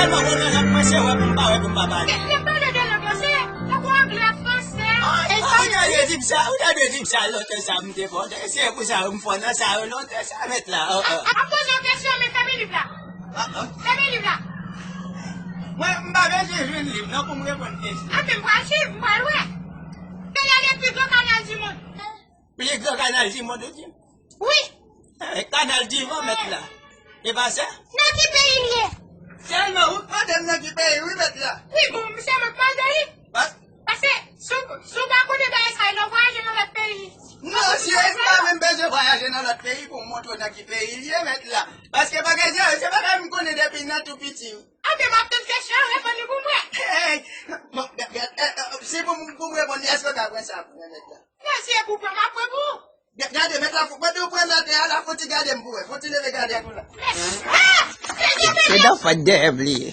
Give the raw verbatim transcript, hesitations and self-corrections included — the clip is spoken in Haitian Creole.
Mwen, mwen, mwen, mwen, se wè pou m pa wè pou m pa pale. Lè m pale de lang yo, se tankou anglè, fransè, espanyo. Ou ta dwe di m sa, ou ta dwe di m sa lontan sa m te fò. Se pou sa m fò nan sa yo lontan sa, mèt la. Ap poze yon kesyon, men fèmen liv la. Fèmen liv la. Mwen, m pa bezwen jwenn liv, non, pou m reponn kesyon. Anben, m pral swiv, m pral wè. Kanal le plus grand canal du monde. Pli gran kanal di mond, ou di? Wi. Eh, kanal divan, mèt la. E pa sa? Nan ki peyi l ye? Sèlman ou k mande m nan ki peyi, wi, mèt la. Wi, bon, se mwen k mande, wi. Paske si w, si w pa konnen bagay sa yo, lè w vwayaje nan lòt peyi. Non, si w pa menm bezwen vwayaje nan lòt peyi pou w montre w nan ki peyi l ye, mèt la. Paske bagay sa yo, se bagay m konnen depi nan tou piti. Anben, m ap tann kesyon an, reponn li pou mwen. Hey, bon, gad, gad, eh, eh, si pou m, pou m reponn li, èske w ka pran sa pou mwen, mèt la? Mesye, pou pran, m ap pran pou ou. Gade, mèt la, mwen tou pran nan tè a la, fò ti gade m pou wè, fò ti leve gade m pou la. Se nan fòt dèyè m li ye.